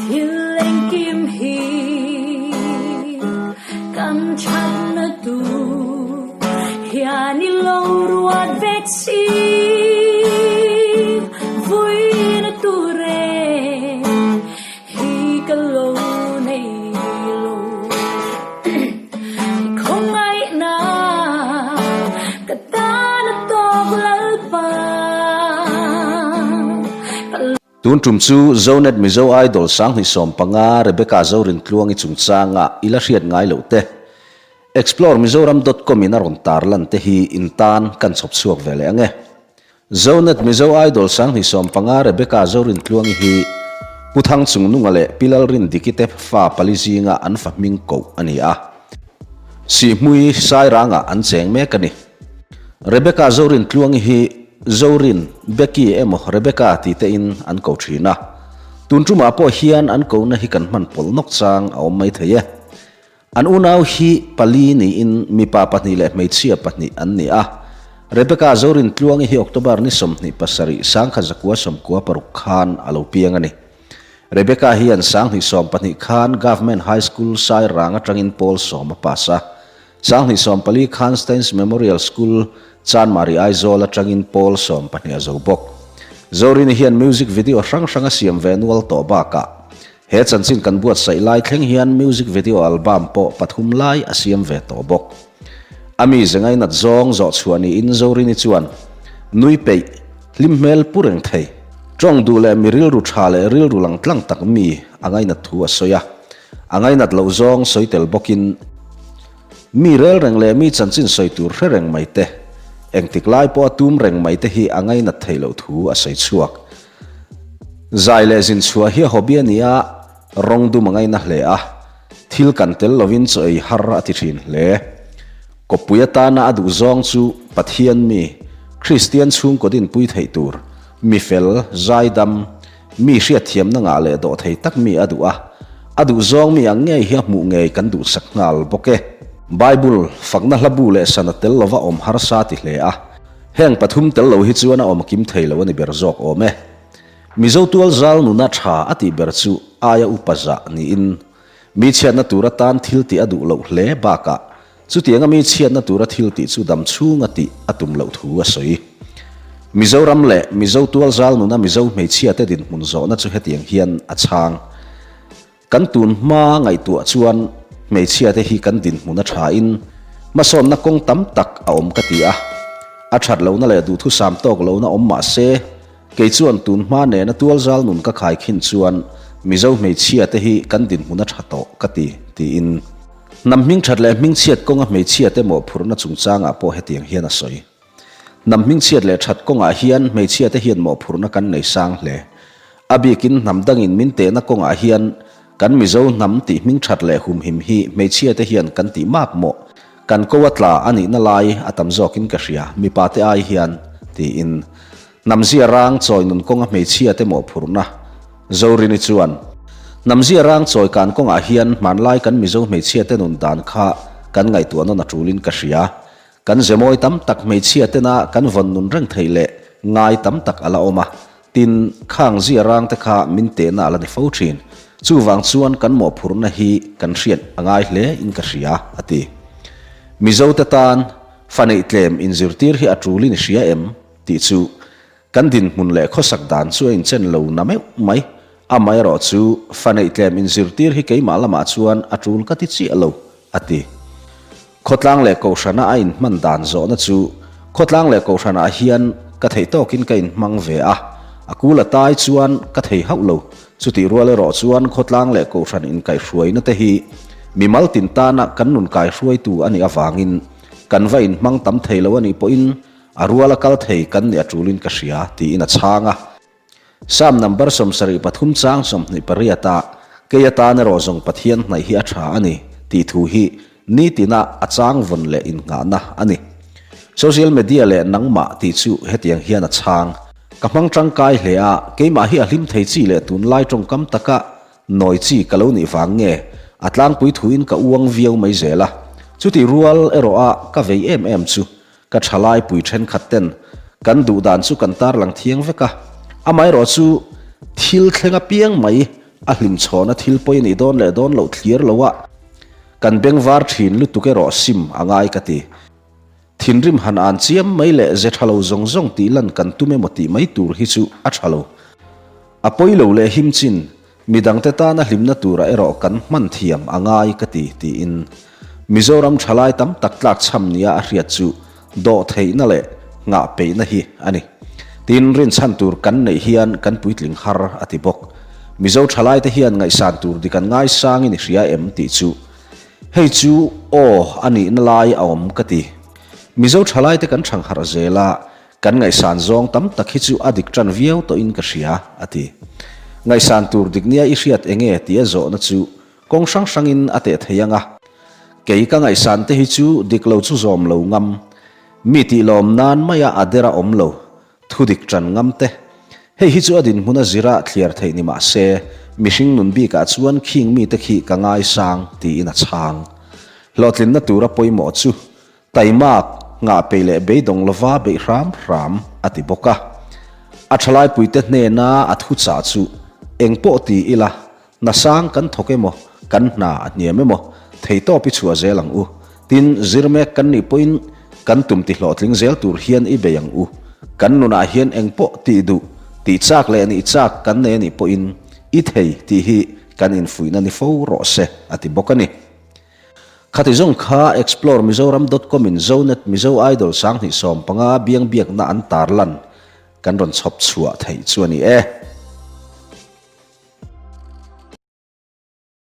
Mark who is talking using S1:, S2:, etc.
S1: Thil engkim hi kan thatna tur hian i lo ruat vek si. Vuina tur e hi ka lo nei lo. I khawngaihna ka tan a tawk Lalpa.
S2: Tun tum chu Zonet Mizo Idol 2015 Rebecca Zorintluangi chungchanga i la hriat ngai loh te, Explore Mizoram dot com in a rawn tarlan te hi in tan kan chhawp chhuak ve leh ang e. Zonet Mizo Idol 2015 Rebecca Zorintluangi hi Pu Thangchungnunga leh Pi Lalrindiki te fa pali zinga an fa hming koh a ni a. Sihhmui Sairangah an cheng mek a ni. Rebecca Zorintluangi hi Zorin, Becky emaw Rebecca ti te in an ko thin a. Tun tumah pawh hian an kohna hi kan hman pawlh nawk chang a awm mai thei e. An unau hi pali niin mipa pahnih leh hmeichhia pahnih an ni a. Rebecca Zorin Tluangi hi October ni 27 1996 khan a lo piang a ni. Rebecca hian 2012 khan Government High School Sairang atangin pawl sawm a pass a. 2014 khan Staines Memorial School, Chanmari Aizawl atangin pawl 12 a zo bawk. Zorini hian music video hrang hrang a siam ve nual tawh bakah he chanchin kan buatsaih lai thleng hian music video album pawh pathum lai a siam ve tawh bawk. A mi ze ngainat zawng zawh chhuah niin Zorini chuan nui peih, hlim hmel pu reng thei. Tawng duh leh mi rilru tha leh rilru lang tlang tak mi a ngainat thu a sawi a. A ngainat loh zawng sawi tel bawkin mi rel reng leh mi chanchin sawi tur hre reng mai te, engtik lai pawh a tum reng mai te hi a ngainat theih loh thu a sawi chhuak. Zai leh zin chhuah hi a hobby a ni a, rawng dum a ngaina hle a, thil kan tel lovin chaw ei har a ti thin hle. Kawppui atana a duh zawng chu Pathian mi, Kristian chhungkaw dinpui theih tur, mi fel, zaidam, Mi hriatthiamna ngah leh dawh thei tak mi a duh a, a duh zawng mi ang ngei hi a hmuh ngei kan duhsak nghal bawk e. Bible, fakna hla bu leh sana tel lova awm harsa ti hle a, heng pathum tel lo hi chuan a awm kim thei lo a ni ber zawk awm e. Mizo tual zal nuna tha a tih ber chu aia upa zah niin, mi chhiatna tur atan thil tih a duh loh hle bakah Chutianga mi chhiatna tura thil tih chu dam chhunga tih a tum loh thu a sawi. Mizoram leh Mizo tualzal nuna Mizo hmeichhiate dinhmun zawhna chu hetiang hian a chhang. Kan tun hma ngaihtuah chuan hmeichhiate hi kan dinhmun a thain hmasawnna kawng tam tak a awm ka ti a. A that lohna leh duhthusam tawk lohna awm mah se, kei chuan tun hma nena tualzal nun ka khaikhin chuan Mizo hmeichhiate hi kan dinhmun a tha tawh ka ti, tiin. Hnam hmingthat leh hmingchhiat kawnga hmeichhiate mawhphurhna chungchangah pawh hetiang hian a sawi. Hnam hmingchhiat leh that kawngah hian hmeichhiate hian mawhphurhna kan nei sang hle. A bikin hnam dangin min tehna kawngah hian kan Mizo hnam tih hmingthat leh humhim hi hmeichhiate hian kan tih mak mawh, kan ko a tla a nihna lai a tam zawkin ka hria, mipate ai hian, tiin. Hnamzia rang chawi nun kawnga hmeichhiate mawhphurhna Zorini chuan, Hnamzia rang chawi kan kawngah hian hmanlai kan Mizo hmeichhiate nun dan kha kan ngaihtuah nawn a tulin ka hria. Kan zemawi tam tak hmeichhia tena kan vawn nun reng theih leh ngai tam tak a la awm a, tin, khang zia rang te kha min tehna a la ni fo thin. Chuvang chuan kan mawhphurhna hi kan hriat a ngai hle in ka hria, a ti. Mizote tan fa neih tlem inzirtir hi a tulin i hria em? tih chu Kan dinhmun leh khawsak dan chu a inchen lo na meuh mai. Amaherawh chu fa neih tlem inzirtir hi keimah lamah chuan a tul ka ti chiah lo, a ti. Khawtlang leh Kohhrana a inhman dan zawhna chu khawtlang leh Kohhranah hian ka theih tawkin ka inhmang ve a, a kul a tai chuan ka thei hauh lo. Chutih rual erawh chuan khawtlang leh Kohhran inkaihhruaina te hi mimal tin tana kan nun kaihruaitu a nih avangin kan va inhmang tam thei lo a nih pawhin A rual a kal thei kan nih a tulin ka hria, tiin a chhang a. Psalm number 73 chang 28 ah, Kei atan erawh zawng Pathian hnaih hi a tha a ni, tih thu hi nitina a chang vawn leh innghahna a ni. Social media leh nangmah tih chu hetiang hian a chhang. Ka hmang tangkai hle a, keimah hi a hlim thei chi leh tunlai tawngkam taka Nawi chi ka lo nih vang nge a tlangpui thuin ka uang viau mai zel a, chutih rual erawh a ka vei em em chu ka thalai pui thenkhat ten kan duh dan chu kan tarlang thiang vek a, amaherawh chu thil thleng apiang mai a hlimchhawna thil pawi a nih dawn leh dawn loh thlir loa kan bengvar thin lutuk erawh sim a ngai ka ti. Thinrim han an chiam mai leh ze tha lo zawng zawng tih lan kan tum emaw tih mai tur hi chu a tha lo. A pawi lo leh him chin, midangte tana hlimna turah erawh kan hman thiam a ngai ka ti, tiin Mizoram thalai tam tak tlak chham nia a hriat chu dawh theihna leh nghah peihna hi a ni. Tin, rinchhan tur kan neih hian kan puitling har a ti bawk. Mizo thalaite hian ngaihsan tur dik an ngaisangin i hria em tih chu Hei chu aw a nihna lai a awm ka ti. Mizo thalaite kan thangharh zel a, kan ngaihsan zawng tam tak hi chu a dik tan viau tawhin ka hria, a ti. Ngaihsan tur dik nia i hriat enge tih a zawhna chu kawng hrang hrangin a teh thei ang a. Kei ka ngaihsan te hi chu dik lo chu zawm lo ngam, mi tih lawm nan maia a der a awm lo, Thu dik ṭan ngam te. Hei hi chu a dinhmun a zira thliar theih ni mah se, mihring nun bikah chuan khing mite khi ka ngaisang tiin a chhang. Hlawhtlinna tura pawimawh chu taimak, nghah peih leh beidawng lova beih hram hram a ti bawk a. A ṭhalaipuite hnena a thuchah chu engpawh ti ila, Hna sang kan thawk emaw, kan hna a hniam emaw, theitawp i chhuah zel ang u. Tin, zir mek kan nih pawhin kan tum ti hlawhtling zel tur hian i bei ang u. Kan nunah hian engpawh tih duh, tih chak leh nih chak kan nei a nih pawhin i thei tih hi kan infuihna ni fo rawh se, a ti bawk a ni. Khati zawng kha Explore Mizoram dot com in Zonet Mizo Idol 2015 biangbiakna an tarlan kan rawn chhawp chhuah theih chu a ni e.